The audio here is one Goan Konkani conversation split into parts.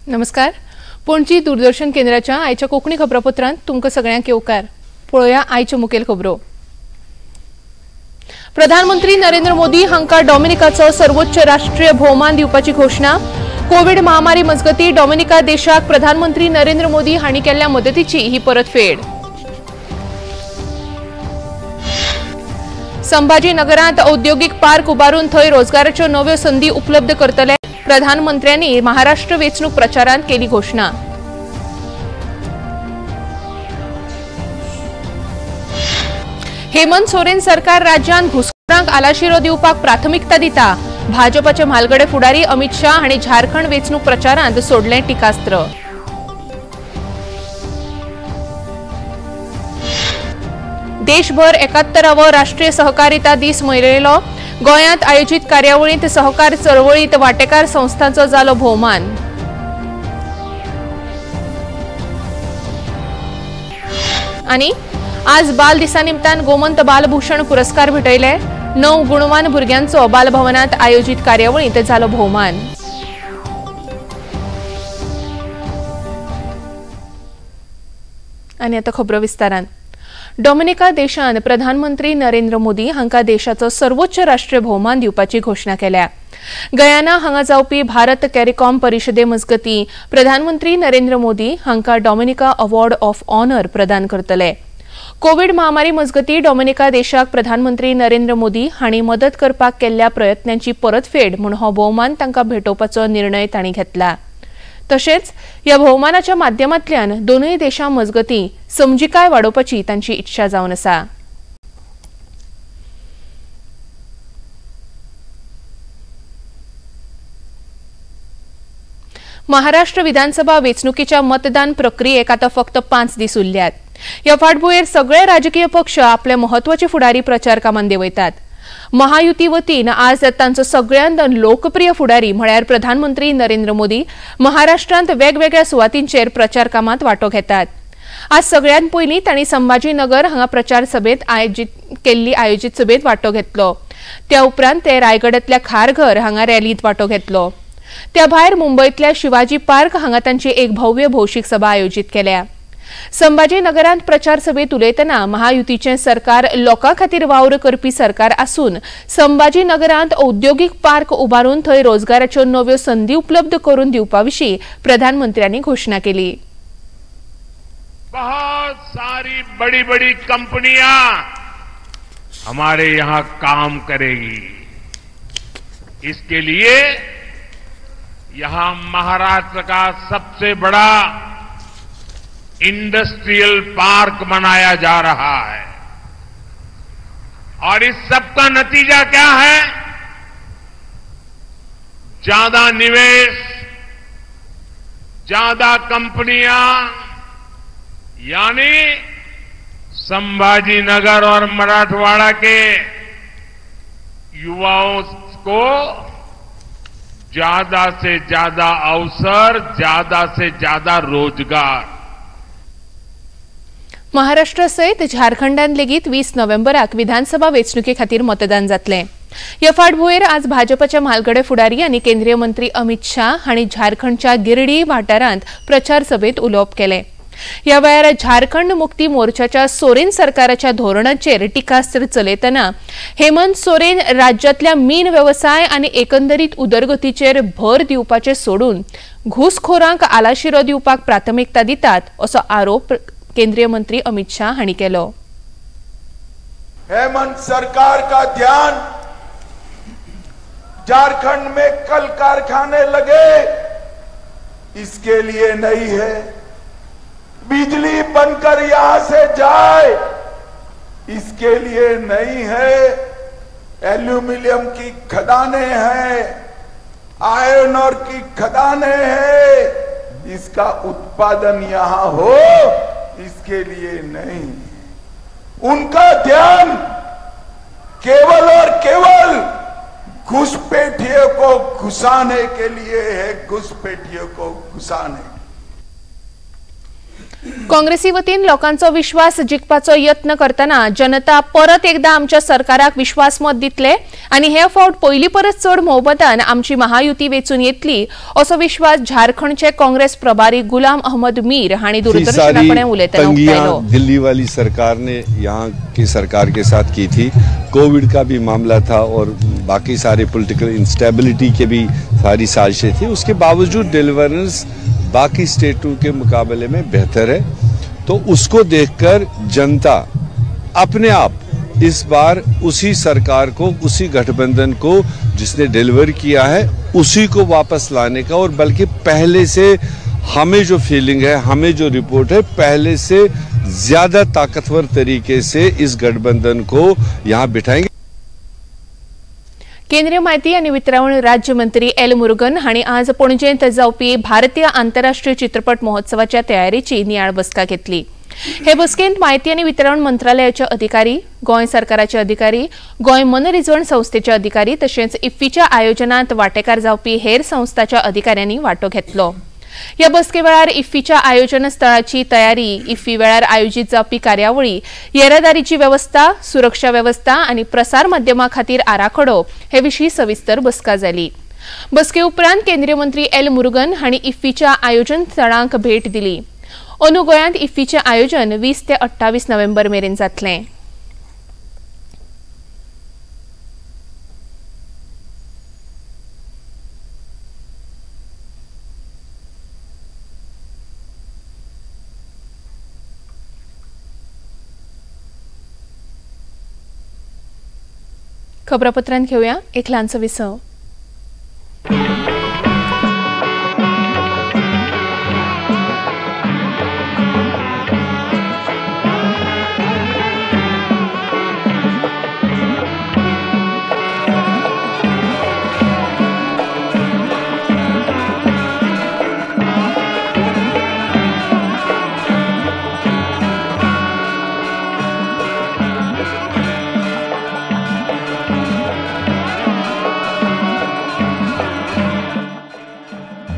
नमस्कार, पणजी दूरदर्शन केंद्राच्या आयच्या कोंकणी खबरापत्रांत तुमकां सगळ्यांक येवकार. पळोवया आयच्यो मुखेल खबरो. प्रधानमंत्री नरेंद्र मोदी हांकां डॉमिनिकाचो सर्वोच्च राष्ट्रीय भोवमान दिवपाची घोशणा. कोविड महामारी मजगती डॉमिनिका देशाक प्रधानमंत्री नरेंद्र मोदी हांणी केल्ल्या मदतीची ही परतफेड. संभाजीनगरांत औद्योगिक पार्क उबारून थंय रोजगाराच्यो नव्यो संदी उपलब्ध करतले, प्रधानमंत्र्यांनी महाराष्ट्र वेंचणूक प्रचारांत केली घोशणा. हेमंत सोरेन सरकार राज्यांत घुसखोरांक आलाशिरो दिवपाक प्राथमिकता दिता, भाजपाचे म्हालगडे फुडारी अमित शाह हांणी झारखंड वेंचणूक प्रचारांत सोडलें टिकास्त्र. देशभर 71वो राष्ट्रीय सहकारिता दीस मनयलो. गोंयांत आयोजीत कार्यावळींत सहकार चळवळींत वांटेकार संस्थांचो जालो भोवमान. आनी आज बाल दिसा निमतान गोमंत बालभूषण पुरस्कार भेटयले. 9 गुणवान भुरग्यांचो बालभवनांत आयोजीत कार्यावळींत जालो भोवमान. आनी आतां खबरो विस्तारान. डॉमिनिका देशान प्रधानमंत्री नरेंद्र मोदी हांकां देशाचो सर्वोच्च राष्ट्रीय भोवमान दिवपाची घोशणा केल्या. गयाना हांगा जावपी भारत कॅरिकॉम परिशदे मजगती प्रधानमंत्री नरेंद्र मोदी हांकां डॉमिनिका अवॉर्ड ऑफ ऑनर प्रदान करतले. कोविड महामारी मजगती डॉमिनिका देशाक प्रधानमंत्री नरेंद्र मोदी हांणी मदत करपाक केल्ल्या प्रयत्नांची परतफेड म्हूण हो भोवमान तांकां भेटोवपाचो निर्णय तांणी घेतला. तशेंच ह्या भोवमानाच्या माध्यमांतल्यान दोनूय देशां मजगती समजिकाय वाडोवपाची तांची इच्छा जावन आसा. महाराष्ट्र विधानसभा वेंचणुकेच्या मतदान प्रक्रियेक आतां फक्त 5 दीस उरल्यात. ह्या फाटभुंयेर सगळे राजकीय पक्ष आपले म्हत्वाचे फुडारी प्रचार कामांत देंवयतात. महायुती वतीन आज तांचो सगळ्यांत लोकप्रिय फुडारी म्हळ्यार प्रधानमंत्री नरेंद्र मोदी महाराष्ट्रांत वेगवेगळ्या सुवातींचेर प्रचार कामांत वांटो घेतात. आज सगळ्यांत पयलीं तांणी संभाजीनगर हांगा प्रचार सभेत आयोजीत सभेत वांटो घेतलो. त्या उपरांत ते रायगडांतल्या खारघर हांगा रॅलींत वांटो घेतलो. त्या भायर मुंबयतल्या शिवाजी पार्क हांगा तांची एक भव्य भौशीक सभा आयोजीत केल्या. संभाजीनगरांत प्रचार सभेत उलयतना महायुतीचें सरकार लोकां खातीर वावर करपी सरकार आसून संभाजीनगरांत औद्योगिक पार्क उबारून थंय रोजगाराच्यो नव्यो संदी उपलब्ध करून दिवपा विशीं प्रधानमंत्र्यांनी घोशणा केली. बहुत सारी बड़ी बड़ी कंपनियां हमारे यहां काम करेगी, इसके लिए यहां महाराष्ट्र का सबसे बड़ा इंडस्ट्रियल पार्क बनाया जा रहा है. और इस सब का नतीजा क्या है? ज्यादा निवेश, ज्यादा कंपनियां, यानी संभाजीनगर और मराठवाड़ा के युवाओं को ज्यादा से ज्यादा अवसर, ज्यादा से ज्यादा रोजगार. महाराष्ट्र सयत झारखंडांत लेगीत 20 नोव्हेंबराक विधानसभा वेंचणुके खातीर मतदान जातलें. ह्या फाटभुंयेर आज भाजपाचे म्हालगडे फुडारी आनी केंद्रीय मंत्री अमित शाह हांणी झारखंडच्या गिरडी वाठारांत प्रचार सभेत उलोवप केलें. ह्या वेळार झारखंड मुक्ती मोर्चाच्या सोरेन सरकाराच्या धोरणाचेर टिकास्त्र चलयतना हेमंत सोरेन राज्यांतल्या मीन वेवसाय आनी एकंदरीत उदरगतीचेर भर दिवपाचें सोडून घुसखोरांक आलाशिरो दिवपाक प्राथमिकता दितात असो आरोप केंद्रीय मंत्री अमित शाह हांणी केलो. हेमंत सरकार का ध्यान झारखंड में कल कारखाने लगे इसके लिए नहीं है, बिजली बनकर यहां से जाए इसके लिए नहीं है, एल्यूमिनियम की खदानें हैं, आयरन और की खदानें हैं, इसका उत्पादन यहां हो इसके लिए नहीं. उनका ध्यान केवल और केवल घुसपैठियों को घुसाने के लिए है, घुसपैठियों को घुसाने. काँग्रेसी वतीन लोकांचो विश्वास जिखपाचो यत्न करतना जनता परत एकदा आमच्या सरकाराक विश्वासमत दितले आनी हे फावट पयली परस चड मोहबतान आमची महायुती वेचून येतली असो विश्वास झारखंडचे काँग्रेस प्रभारी गुलाम अहमद मीर हांणी दूरदर्शना कडेन उलयतना उक्तायलो। दिल्ली वाली सरकार ने यहाँ की सरकार के साथ की थी, कोविड का भी मामला था और बाकी सारे पॉलिटिकल इंस्टेबिलिटी के भी सारी साजिशें थी, उसके बावजूद डिलीवरेंस बाकी स्टेटों के मुकाबले में बेहतर है। तो उसको देखकर जनता अपने आप इस बार उसी सरकार को, उसी गठबंधन को जिसने डिलीवर किया है उसी को वापस लाने का, और बल्कि पहले से हमें जो फीलिंग है, हमें जो रिपोर्ट है, पहले से ज़्यादा ताकतवर तरीके से इस गठबंधन को यहाँ बिठाएंगे। केंद्रीय माहिती आनी वितरावण राज्यमंत्री एल मुरुगन हांणी आज पणजेंत जावपी भारतीय आंतरराष्ट्रीय चित्रपट महोत्सवाच्या तयारीची नियाळ बसका घेतली। हे बसकेंत माहिती आनी वितरावण मंत्रालयाचे अधिकारी, गोंय सरकाराचे अधिकारी, गोंय मनरिजवण संस्थेचे अधिकारी तशेंच इफ्फीच्या आयोजनात वांटेकार जावपी हेर संस्थाच्या अधिकाऱ्यांनी वांटो घेतलो। ह्या बसके वेळार इफ्फीच्या आयोजन स्थळाची तयारी, इफ्फी वेळार आयोजीत जावपी कार्यावळी, येरादारीची वेवस्था, सुरक्षा वेवस्था आनी प्रसार माध्यमां खातीर आराखडो हे विशीं सविस्तर बसका जाली। बसके उपरांत केंद्रीय मंत्री एल मुरुगन हांणी इफ्फीच्या आयोजन स्थळांक भेट दिली। अंदू गोंयांत इफ्फीचें आयोजन 20 ते 28 नोव्हेंबर मेरेन जातलें। खबरापत्रांत घेऊया एक ल्हानसो विसव।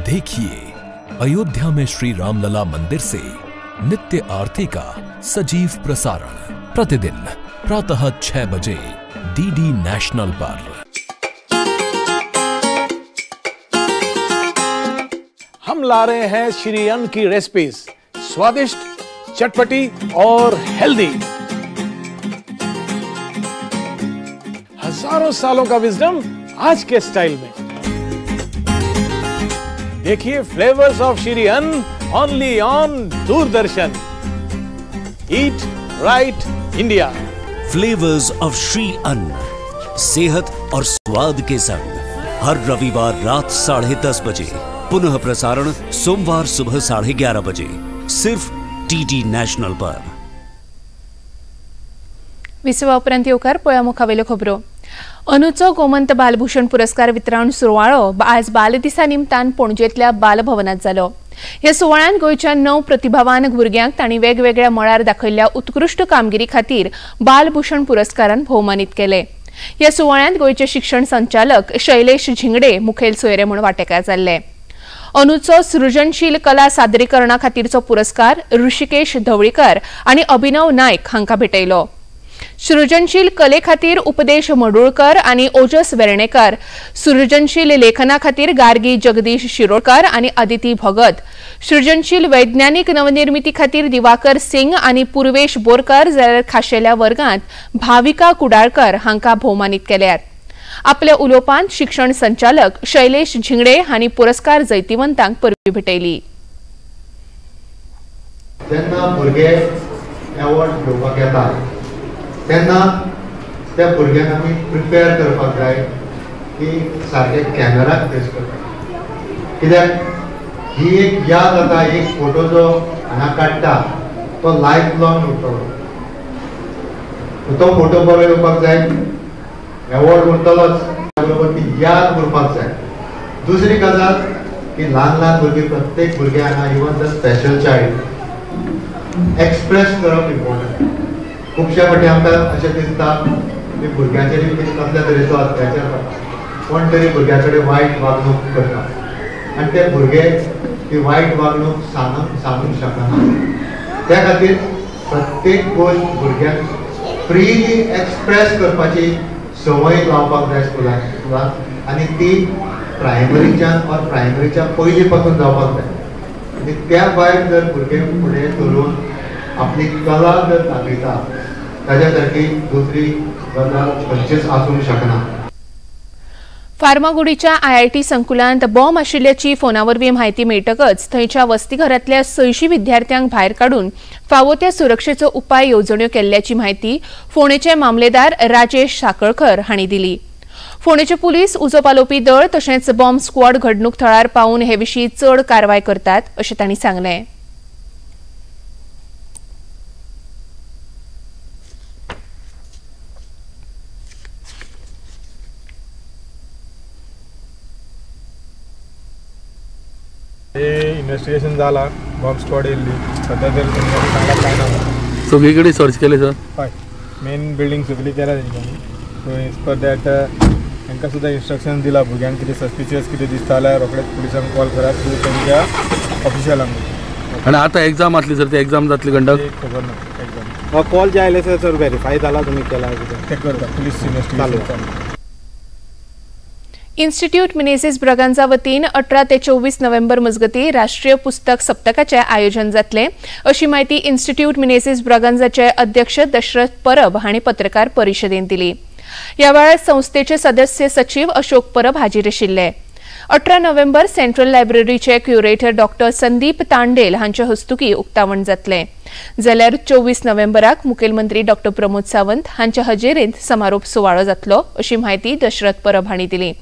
देखिए अयोध्या में श्री रामलला मंदिर से नित्य आरती का सजीव प्रसारण प्रतिदिन प्रातः 6 बजे डीडी नेशनल पर। हम ला रहे हैं श्री अन्न की रेसिपीज, स्वादिष्ट, चटपटी और हेल्दी। हजारों सालों का विजडम आज के स्टाइल में। देखिए flavours of Shri Anna only on Doordarshan. Eat right India. Flavours of Shri Anna, सेहत और स्वाद के संग हर रविवार रात 10:30 बजे, पुनः प्रसारण सोमवार सुबह 11:30 बजे, सिर्फ डीडी नेशनल पर। विसवा उपरांत येवकार पळया मुखावेल्यो खबरो। अनुचो गोमंत बालभूषण पुरस्कार वितरण सुवाळो आज बालदिसा निमतान पणजेंतल्या बालभवनात जालो। ह्या सुवाळ्यांत गोंयच्या 9 प्रतिभावान भुरग्यांक तांणी वेगवेगळ्या मळार दाखयल्ल्या उत्कृश्ट कामगिरी खातीर बालभूषण पुरस्कारान भोवमानीत केले। ह्या सुवाळ्यांत गोंयचे शिक्षण संचालक शैलेश झिंगडे मुखेल सोयरे म्हूण वांटेकार जाल्ले। अनुचो सृजनशील कला सादरीकरणा खातीरचो पुरस्कार ऋषिकेश धवळीकर आनी अभिनव नायक हांकां भेटयलो। सृजनशील कले खातीर उपदेश मडुळकर आनी ओजस वेर्णेकर, सृजनशील लेखना खातीर गार्गी जगदीश शिरोडकर आनी अदिती भगत, सृजनशील वैज्ञानिक नवनिर्मिती खातीर दिवाकर सिंग आनी पूर्वेश बोरकर, जाल्यार खाशेल्या वर्गांत भाविका कुडाळकर हांकां भोवमानीत केल्यात। आपल्या उलोवपांत शिक्षण संचालक शैलेश झिंगडे हांणी पुरस्कार जैतिवंतांक परबी भेटयली। जेन्ना भुरगे अवॉर्ड घेवपाक येता तेन्ना त्या भुरग्यांक आमी प्रिपेर करपाक जाय की सारके कॅमेराक फेस करपाक, कित्याक ही एक याद जाता, एक फोटो जो हांगा काडटा तो लायफ लॉंग उरतलो, तो फोटो बरो येवपाक जाय, अवॉर्ड उरतलोच, त्या बरोबर ती याद उरपाक जाय। दुसरी गजाल की ल्हान ल्हान भुरगीं, प्रत्येक भुरगें हांगा even the special child express करप इम्पॉर्टंट। खुबश्या फावटी आमकां अशें दिसता की भुरग्यांचेर कसल्या तरेचो अत्याचार जाता, कोण तरी भुरग्या कडेन वायट वागणूक करता, आनी ते भुरगे ती वायट वागणूक सांगूंक शकना. त्या खातीर प्रत्येक गोश्ट भुरग्यांक फ्रीली एक्सप्रेस करपाची संवय लावपाक जाय स्कुलान आनी ती प्रायमरीच्यान ऑर प्रायमरीच्या पयलीं पासून जावपाक जाय. आनी त्या भायर जर भुरगे फुडें सरून आपली कला जर दाखयता ताज्या सारकी दुसरी गजाल खंयचीच आसूंक शकना. फार्मागुडीच्या आयआयटी संकुलांत बॉम्ब आशिल्ल्याची फोना वरवीं म्हायती मेळटकच थंयच्या वसतीघरांतल्या 600 विद्यार्थ्यांक भायर काडून फावो त्या सुरक्षेचो उपाय येवजण्यो केल्ल्याची म्हायती फोंडेचे मामलेदार राजेश साकळकर हांणी दिली. फोंडेचे पुलीस, उजो पालोवपी दळ तशेंच बॉम्ब स्क्वॉड घडणूक थळार पावून हे विशीं चड कारवाय करतात अशें तांणी सांगलें. इन्व्हेस्टिगेशन जाला, बॉम्ब स्क्वॉड येयल्ली, सध्या तरी तेंच्यांनी सांगला कांय ना. सगळी कडेन सर्च केले सर? हय, मेन बिल्डींग सगळी केल्या तेंच्यांनी. सो एज पर that तांकां सुद्दां इन्स्ट्रक्शन दिला भुरग्यांक कितें सस्पिशियस कितें दिसता जाल्यार रोखडेच पुलिसांक कॉल करात थ्रू तेंच्या ऑफिशियलांक. आनी आतां एग्जाम आसली सर, ती एग्जाम जातली कंडक्ट? खबर ना एग्जाम. कॉल जे आयले सर व्हेरीफाय जाला तुमी केला कितें ते करता पुलीस इन्व्हेस्टिगेशन चालू. इन्स्टिट्यूट मिनेझिस ब्रगांजा वतीन 18 ते 24 नोव्हेंबर मजगती राष्ट्रीय पुस्तक सप्तकाचें आयोजन जातलें अशी म्हायती इन्स्टिट्यूट मिनेझिस ब्रगांजाचे अध्यक्ष दशरथ परब हांणी पत्रकार परिशदेंत दिली. ह्या वेळार संस्थेचे सदस्य सचीव अशोक परब हाजीर आशिल्ले. 18 नोव्हेंबर सेंट्रल लायब्ररीचे क्युरेटर डॉक्टर संदीप तांडेल हांचे हस्तुकी उक्तावण जातलें, जाल्यार 24 नोव्हेंबराक मुखेलमंत्री डॉक्टर प्रमोद सावंत हांच्या हजेरेंत समारोप सुवाळो जातलो अशी म्हायती दशरथ परब हांणी दिली.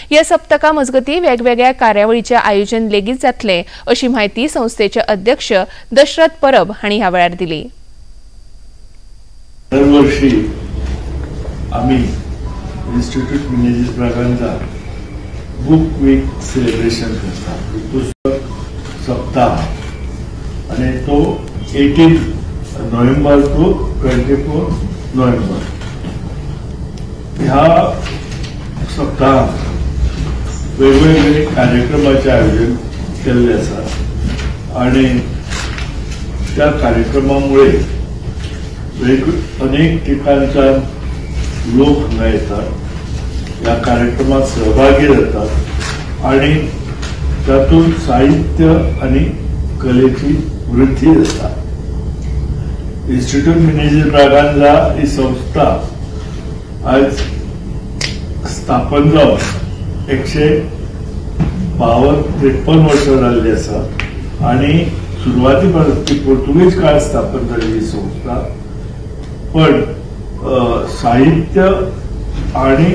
ह्या सप्तका मजगती वेगवेगळ्या कार्यावळीचें आयोजन लेगीत जातलें अशी म्हायती संस्थेचे अध्यक्ष दशरथ परब हांणी ह्या वेळार दिली. दरवर्षी आम्ही Institute Menezes Braganza book week celebration करतात, पुस्तक सप्ताह, आणि तो 18 नोव्हेंबर टू 24 नोव्हेंबर ह्या सप्ताहात वेगवेगळे कार्यक्रमाचे आयोजन केल्ले आसा आणि त्या कार्यक्रमामुळे अनेक ठिकाणच्यान लोक हांगा येतात, ह्या कार्यक्रमात सहभागी जातात आणि तातूंत साहित्य आणि कलेची वृद्धी जाता. इन्स्टिट्यूट मिनेझिस ब्रागांझा ही संस्था आज स्थापन जावन 152-53 वर्सां जाल्ली आसा आणि सुरवाती पासून ती पोर्तुगीज काळात स्थापन जाल्ली ही संस्था, पण साहित्य आणि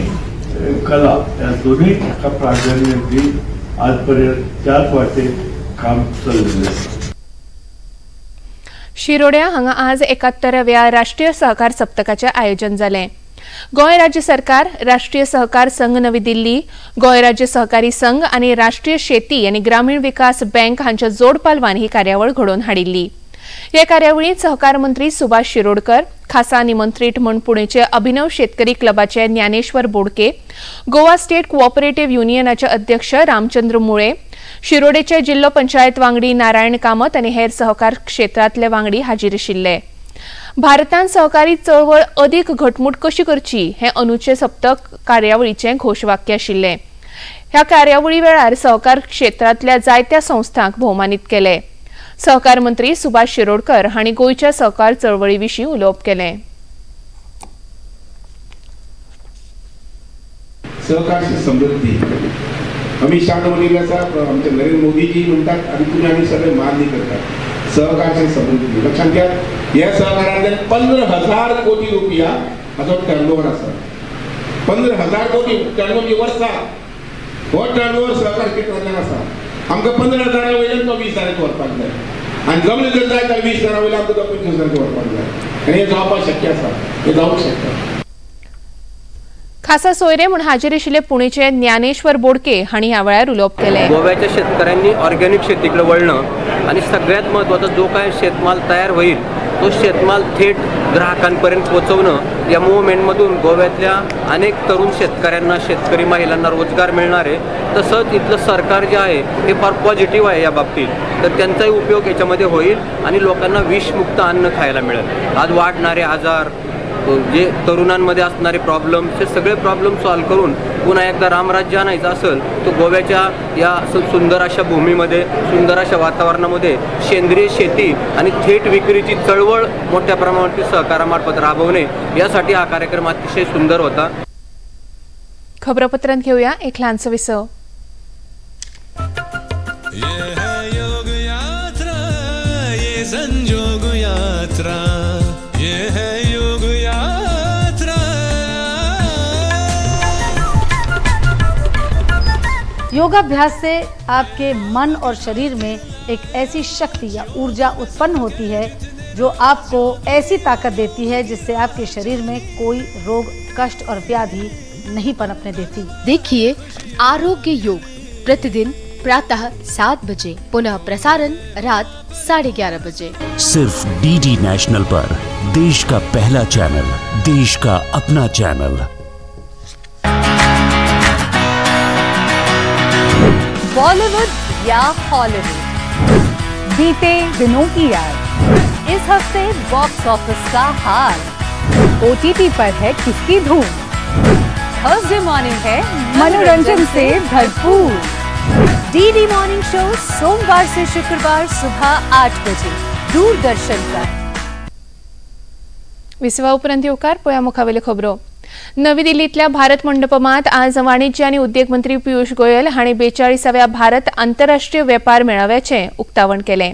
कला ह्या दोन्ही हाका प्राधान्य दिवन आजपर्यंत त्याच वाटेन काम चल्लेलें आसा. शिरोड्या हांगा आज 71व्या राष्ट्रीय सहकार सप्तकाचें आयोजन जालें. गोंय राज्य सरकार, राष्ट्रीय सहकार संघ नवी दिल्ली, गोंय राज्य सहकारी संघ आनी राष्ट्रीय शेती आनी ग्रामीण विकास बँक हांच्या जोड पालवान ही कार्यावळ घडोवन हाडिल्ली. हे कार्यावळींत सहकार मंत्री सुभाष शिरोडकर, खासा निमंत्रीत म्हूण पुणेचे अभिनव शेतकरी क्लबाचे ज्ञानेश्वर बोडके, गोवा स्टेट कोऑपरेटिव्ह युनियनाचे अध्यक्ष रामचंद्र मुळे, शिरोडेचे जिल्लो पंचायत वांगडी नारायण कामत आनी हेर सहकार क्षेत्रांतले वांगडी हाजीर आशिल्ले. भारतान सहकारी चळवळ अदीक घटमूट कशी करची हें अनुचे सप्तक कार्यावळीचें घोशवाक्य आशिल्लें. ह्या कार्यावळी वेळार सहकार क्षेत्रांतल्या जायत्या संस्थांक भोवमानीत केले. सहकार मंत्री सुभाष शिरोडकर हांणी गोंयच्या सहकार चळवळी विशीं उलोवप केलें. सहकार समृद्धी अमित शाह म्हणिल्लें आसा, आमचे नरेंद्र मोदीजी म्हणटात आनी तुमी आमी सगळे मान्य करतात. सहकार समृद्धी लक्षात घ्या, ह्या सहकारांतल्यान 15,000 कोटी रुपया हाचो टर्नओवर आसा. 15,000 कोटी टर्नओवर म्हणजे वर्साक हो टर्नओवर सहकार क्षेत्रांतल्यान आसा. आमकां 15,000 वयल्यान तो 20,000 व्हरपाक जाय आनी जमले जर जाय जाल्यार 20,000 वयल्यान आमकां तो 25,000 व्हरपाक जाय आनी हें जावपाक शक्य आसा, हें जावंक शकता. खासा सोयरे म्हूण हाजीर आशिल्ले पुणेचे ज्ञानेश्वर बोडके हांणी ह्या वेळार उलोवप केलें. गोव्याच्या शेतकऱ्यांनी ऑर्गॅनिक शेतीकडे वळणं आणि सगळ्यात महत्त्वाचं जो काय शेतमाल तयार होईल तो शेतमाल थेट ग्राहकांपर्यंत पोहोचवणं या मुवमेंटमधून गोव्यातल्या अनेक तरुण शेतकऱ्यांना, शेतकरी महिलांना रोजगार मिळणार आहे। तसंच इथलं सरकार जे आहे हे फार पॉझिटिव्ह आहे या बाबतीत, तर त्यांचाही उपयोग याच्यामध्ये होईल आणि लोकांना विषमुक्त अन्न खायला मिळेल। आज वाढणारे आजार, जे तरुणांमध्ये असणारे प्रॉब्लेम्स, हे सगळे प्रॉब्लेम सॉल्व करून पुन्हा एकदा रामराज्य आणायचं असेल तर गोव्याच्या या सुंदर अशा भूमीमध्ये, सुंदर अशा वातावरणामध्ये सेंद्रिय शेती आणि थेट विक्रीची चळवळ मोठ्या प्रमाणावरती सहकारामार्फत राबवणे यासाठी हा कार्यक्रम अतिशय सुंदर होता। खबरपत्रांत घेऊया एक लहानसं विसव। ये है योग यात्रा, ये संजोग यात्रा, ये है योग यात्रा। योगाभ्यास से आपके मन और शरीर में एक ऐसी शक्ति या ऊर्जा उत्पन्न होती है जो आपको ऐसी ताकत देती है जिससे आपके शरीर में कोई रोग, कष्ट और व्याधि नहीं पनपने देती। देखिए आरोग्य योग प्रतिदिन प्रातः 7 बजे, पुनः प्रसारण रात 11:30 बजे, सिर्फ डीडी नेशनल पर। देश का पहला चैनल, देश का अपना चैनल। बॉलीवुड या हॉलीवुड, बीते दिनों की याद, इस हफ्ते बॉक्स ऑफिस का हाल, ओटीटी पर है किसकी धूम, थर्सडे मॉर्निंग है मनोरंजन से भरपूर। डीडी मॉर्निंग शो सोमवार से शुक्रवार सुबह 8 बजे दूरदर्शन पर। विसवा उपरांत येवकार पळया मुखावेल्यो खबरो। नवी दिल्लीतल्या भारत मंडपमात आज वाणिज्य आनी उद्योग मंत्री पियूष गोयल हांणी 42व्या भारत आंतरराष्ट्रीय वेपार मेळाव्याचें उक्तावण केलें।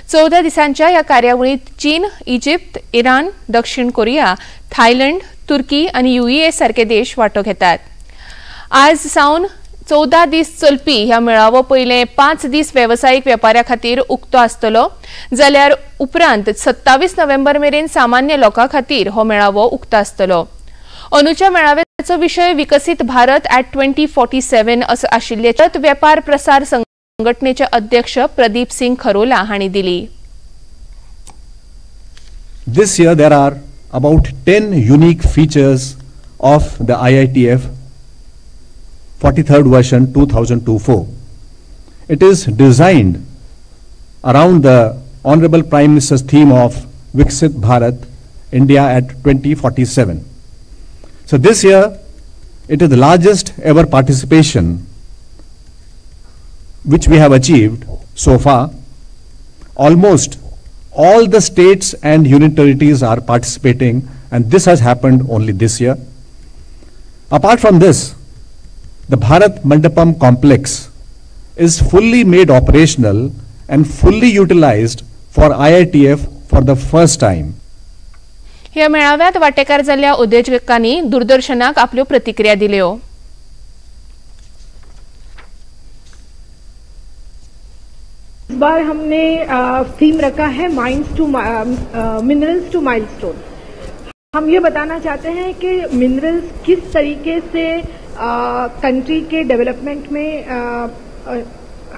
14 दिसांच्या ह्या कार्यावळींत चीन, इजिप्त, इराण, दक्षिण कोरिया, थायलंड, तुर्की आनी यूएई सारके देश वांटो घेतात। आज सावन 14 दीस चलपी ह्या मेळावो पयले 5 दीस वेवसायीक वेपाऱ्या खातीर उक्तो आसतलो, जाल्यार उपरांत 27 नोव्हेंबर मेरेन सामान्य लोकां खातीर हो मेळावो उक्तो आसतलो। अंदूच्या मेळाव्याचो विशय विकसीत भारत ॲट 2047 असो आशिल्ल्याचें वेपार प्रसार संघटनेचे अध्यक्ष प्रदीप सिंग खरोला हांणी दिली। This year there are about 10 unique features of the IITF 43rd version 2024. It is designed around the Honorable Prime Minister's theme of Viksit Bharat, India at 2047. So this year, it is the largest ever participation which we have achieved so far. Almost all the states and union territories are participating, and this has happened only this year. Apart from this, the Bharat Mandapam complex is fully made operational and fully utilized for IITF for the first time. ह्या मेळाव्यात वाटेकार जाल्ल्या उद्योजकांनी दूरदर्शनाक आपल्यो प्रतिक्रिया दिल्यो। इस बार हमने थीम रखा है mines to minerals to milestone. हम ये बताना चाहते हैं कि मिनरल्स किस तरीके से कंट्री के डेवलपमेंट में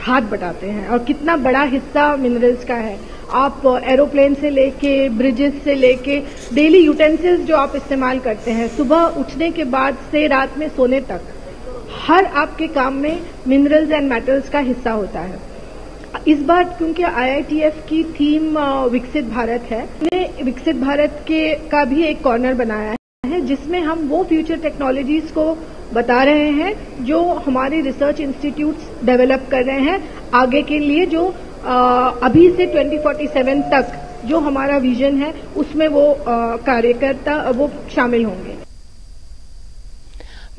हाथ बटाते हैं और कितना बड़ा हिस्सा मिनरल्स का है। आप एरोप्लेन से लेके ब्रिजेस से लेके डेली यूटेंसिल्स जो आप इस्तेमाल करते हैं, सुबह उठने के बाद से रात में सोने तक हर आपके काम में मिनरल्स एंड मेटल्स का हिस्सा होता है। इस बार क्योंकि आईआईटीएफ की थीम विकसित भारत है, हमने विकसित भारत के का भी एक कॉर्नर बनाया है जिसमें हम वो फ्यूचर टेक्नोलॉजीज को बता रहे हैं जो हमारे रिसर्च इंस्टीट्यूट्स डेवलप कर रहे हैं आगे के लिए, जो अभी से 2047 तक जो हमारा विजन है उसमें वो कार्यकर्ता वो शामिल होंगे।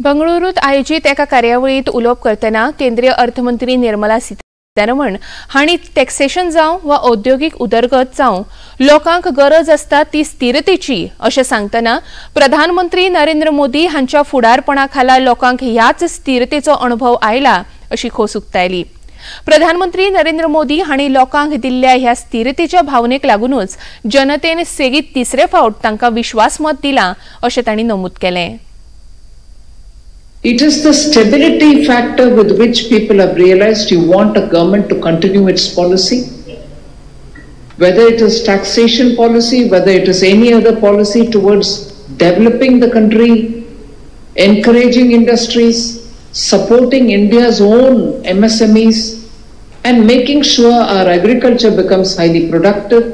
बंगळुरूत आयोजित एका कार्यावळीत उलोवप करतना केंद्रीय अर्थमंत्री निर्मला सीतारमण हांणी टॅक्सेशन जावं वा औद्योगिक उदरगत जावं लोकांक गरज आसता ती स्थिरतेची अशें सांगतना प्रधानमंत्री नरेंद्र मोदी हांच्या फुडारपणा खाला लोकांक ह्याच स्थिरतेचो अणभव आयला अशी खोस उक्तायली। प्रधानमंत्री नरेंद्र मोदी हांणी लोकांक दिल्ल्या ह्या स्थिरतेच्या भावनेक लागूनच जनतेन सेगीत तिसरे फावट तांकां विश्वासमत दिलां अशें तांणी नमूद केलें। It is the stability factor with which people have realized you want a government to continue its policy. Whether it is taxation policy, whether it is any other policy towards developing the country, encouraging industries, supporting India's own MSMEs, and making sure our agriculture becomes highly productive.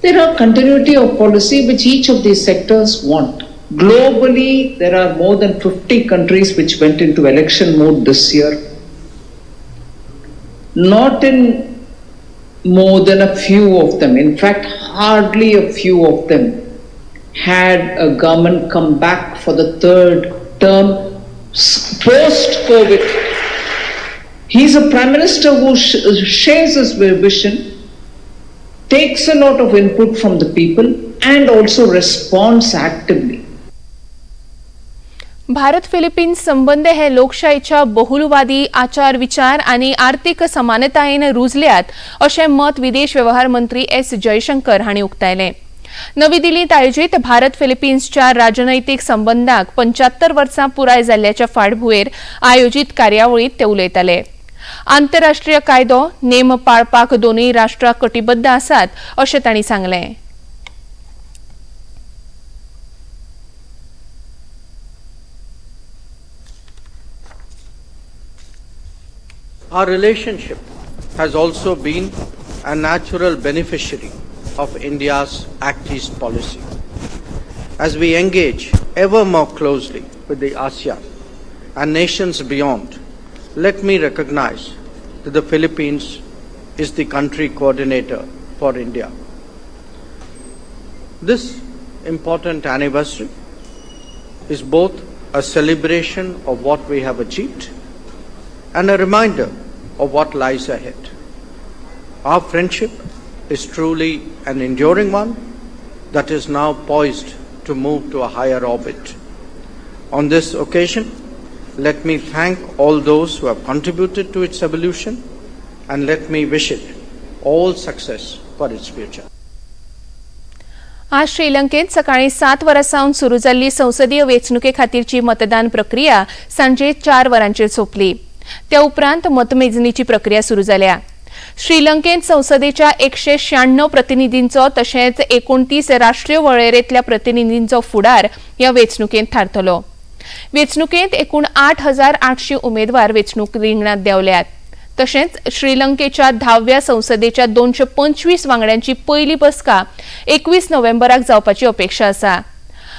There are continuity of policy which each of these sectors want. Globally, there are more than 50 countries which went into election mode this year. Not in more than a few of them, in fact, hardly a few of them had a government come back for the third term post-COVID. He's a prime minister who shares his vision, takes a lot of input from the people, and also responds actively. Bharat Philippines संबंध हे लोकशाहीच्या बहुलवादी आचार विचार आनी आर्थिक समानतायेन रुजल्यात अशें मत विदेश व्यवहार मंत्री एस जयशंकर हांणी उक्तायलें. नवी दिल्लींत आयोजीत भारत फिलिपिन्सच्या राजनैतिक संबंधाक 75 वर्सां पुराय जाल्ल्याच्या फाटभुंयेर आयोजीत कार्यावळींत ते उलयताले. आंतरराष्ट्रीय कायदो नेम पाळपाक दोनूय राष्ट्रां कटिबद्ध आसात अशें तांणी सांगलें. Our relationship has also been a natural beneficiary of India's Act East policy. As we engage ever more closely with the ASEAN and nations beyond, let me recognize that the Philippines is the country coordinator for India. This important anniversary is both a celebration of what we have achieved and a reminder of what lies ahead. Our friendship is truly an enduring one that is now poised to move to a higher orbit. On this occasion, let me thank all those who have contributed to its evolution, and let me wish it all success for its future. आज श्रीलंकेत सकाळी 7 वरां सावन सुरू जाल्ली संसदीय वेंचणुके खातीरची मतदान प्रक्रिया सांजे 4 वरांचेर सोंपली. त्या उपरांत मतमेजणीची प्रक्रिया सुरू जाल्या. श्रीलंकेत संसदेच्या 196 प्रतिनिधींचो तशेंच 29 राष्ट्रीय वळेरेंतल्या प्रतिनिधींचो फुडार ह्या वेंचणुकेंत थारतलो. वेंचणुकेंत एकूण 8800 उमेदवार वेंचणूक रिंगणांत देंवल्यात. तशेंच श्रीलंकेच्या 10व्या संसदेच्या 225 वांगड्यांची पयली बसका 21 नोव्हेंबराक जावपाची अपेक्षा आसा.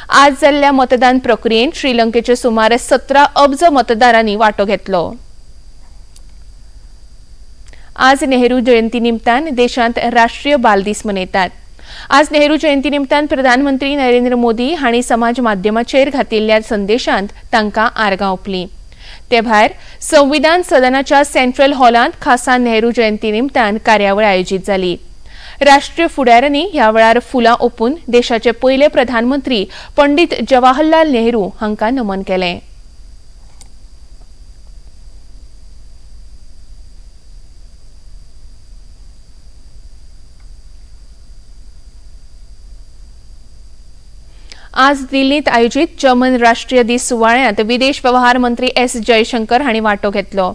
आज जाल्ल्या मतदान प्रक्रियेंत श्रीलंकेचे सुमार 17 अब्ज मतदारांनी वांटो घेतलो. आज नेहरू जयंती निमतान देशांत राष्ट्रीय बाल दीस मनयतात. आज नेहरू जयंती निमतान प्रधानमंत्री नरेंद्र मोदी हांणी समाज माध्यमाचेर घातिल्ल्या संदेशांत तांकां आर्गां ओंपलीं. ते भायर संविधान सदनाच्या सेंट्रल हॉलांत खासा नेहरू जयंती निमतान कार्यावळ आयोजीत जाली. राष्ट्रीय फुडाऱ्यांनी ह्या वेळार फुलां ओंपून देशाचे पयले प्रधानमंत्री पंडित जवाहरलाल नेहरू हांकां नमन केलें. आज दिल्लींत आयोजीत जर्मन राष्ट्रीय दीस सुवाळ्यांत विदेश व्यवहार मंत्री एस जयशंकर हांणी वांटो घेतलो.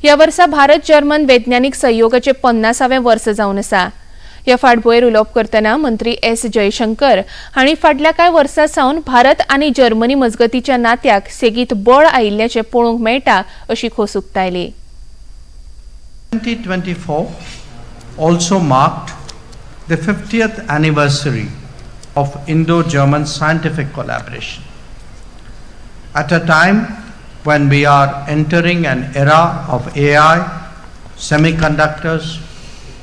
ह्या वर्सा भारत जर्मन वैज्ञानिक सहयोगाचे 50वें वर्स जावन आसा. ह्या फाटभुंयेर उलोवप करतना मंत्री एस जयशंकर हांणी फाटल्या कांय वर्सां सावन भारत आनी जर्मनी मजगतीच्या नात्याक सेगीत बळ आयिल्ल्याचें पळोवंक मेळटा अशी खोस उक्तायली. 2024 also marked the 50th anniversary of Indo-German scientific collaboration. At a time when we are entering an era of AI, semiconductors,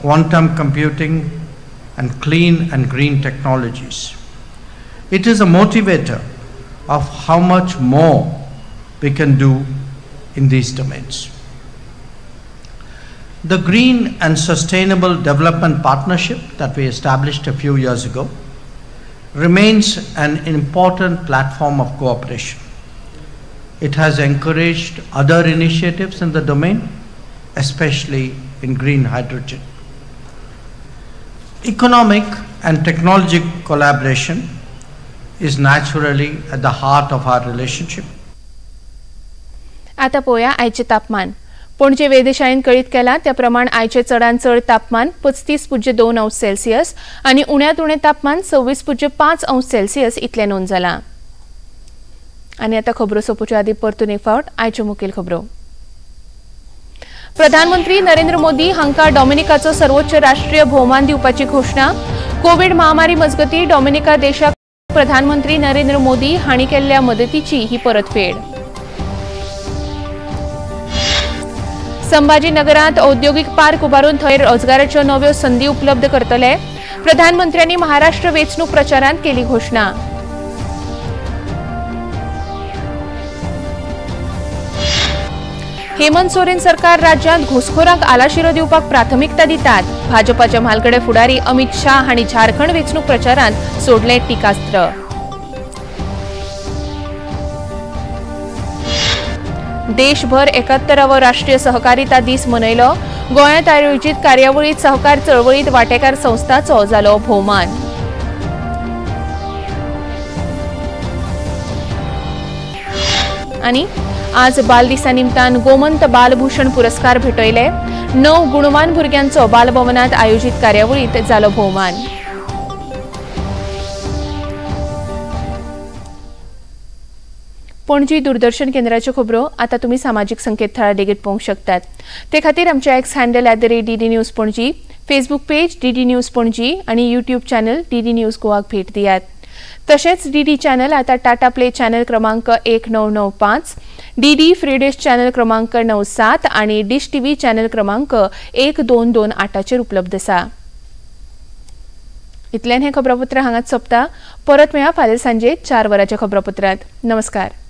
quantum computing, and clean and green technologies, it is a motivator of how much more we can do in these domains. The Green and Sustainable Development Partnership that we established a few years ago remains an important platform of cooperation. It has encouraged other initiatives in the domain, especially in green hydrogen. Economic and technology collaboration is naturally at the heart of our relationship. आता पोया आयचे तापमान. पणजे वेधशाळेन कळीत केलां त्या प्रमाण आयचें चडांत चड तापमान 35.2 अंश सेल्सियस आनी उण्यांत उणें तापमान 26.5 अंश सेल्सियस इतलें नोंद जालां. आनी आतां खबरो सोंपोवचे आदीं परतून एक फावट आयच्यो मुखेल खबरो. प्रधानमंत्री नरेंद्र मोदी हांकां डॉमिनिकाचो सर्वोच्च राष्ट्रीय भोवमान दिवपाची घोशणा. कोविड महामारी मजगतीं डॉमिनिका देशाक प्रधानमंत्री नरेंद्र मोदी हांणी केल्ल्या मदतीची ही परतफेड. संभाजीनगरांत औद्योगिक पार्क उबारून थंय रोजगाराच्यो नव्यो संदी उपलब्ध करतले. प्रधानमंत्र्यांनी महाराष्ट्र वेंचणूक प्रचारांत केली घोशणा. हेमंत सोरेन सरकार राज्यांत घुसखोरांक आलाशिरो दिवपाक प्राथमिकता दितात. भाजपाचे म्हालगडे फुडारी अमित शाह हांणी झारखंड वेंचणूक प्रचारांत सोडलें टिकास्त्र. देशभर 71वो राष्ट्रीय सहकारिता दीस मनयलो. गोंयांत आयोजीत कार्यावळींत सहकार चळवळींत वांटेकार संस्थांचो जालो भोवमान. आनी आज बालदिसा निमतान गोमंत बालभूषण पुरस्कार भेटयले. 9 गुणवान भुरग्यांचो बालभवनांत आयोजीत कार्यावळींत जालो भोवमान. पणजी दूरदर्शन केंद्राच्यो खबरो आतां तुमी सामाजीक संकेतथळार लेगीत पळोवंक शकतात. ते खातीर आमच्या X handle @DD News Panaji, Facebook page DD News Panaji आनी यूट्यूब चॅनल DD news गोवाक भेट दियात. तशेंच डीडी चॅनल आतां टाटा प्ले चॅनल क्रमांक 1995, डीडी फ्री डिश चॅनल क्रमांक 97 आनी डिश टीव्ही चॅनल क्रमांक 1228चेर उपलब्ध आसा. इतल्यान हें खबरापत्र हांगाच सोंपता. परत मेळया फाल्यां सांजे 4 वरांच्या खबरापत्रांत. नमस्कार.